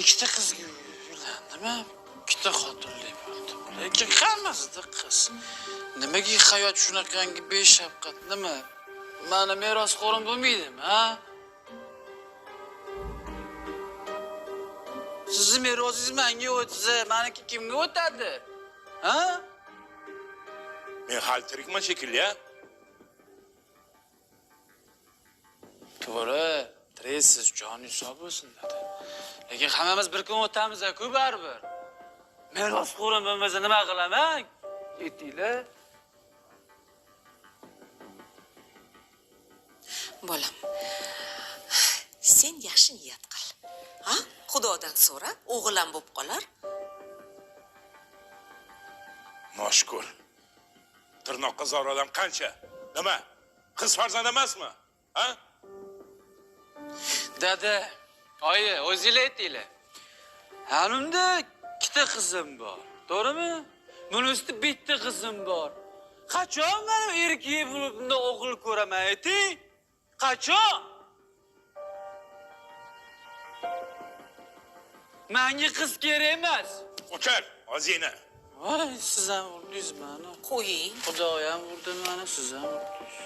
Ikkita qizga uylandim, ikkita xotinli bo'ldim. Lekin hammasida qiz. Nimaga hayot shunaqangi beshafqat, nima? Mani merosxo'rim bo'lmaydimi, ha? Sizni merosingiz menga o'tsa, maniki kimga o'tadi? Ha? Men hali tirikman shekilli, a? To'g'ri, tiriksiz, joningiz sog' bo'lsin dada. Lekin hammamiz bir kun o'tamiz-ku baribir. Merosxo'rim bo'lmasa nima qilaman? Aytinglar. Bolam, sen yaxshi niyat qil. Ha? Xudodan so'ra, o'g'il ham bo'lib qolar. Noshukur. Tirnoqqa zor odam qancha? Nima? Qiz farzand emasmi? Ha? Dada, oyi, o'zinglar aytinglar. Hanumda ikkita qizim bor, to'g'rimi? Buni ustida bitta qizim bor. Qachon men erkak bo'lib bunda o'g'il ko'raman, ayting? Qachon? Menga qiz kerak emas. O'chir, ozingni. Voy, siz ham urdingiz mani. Qo'ying. Xudo ham urdi mani, siz ham urdingiz.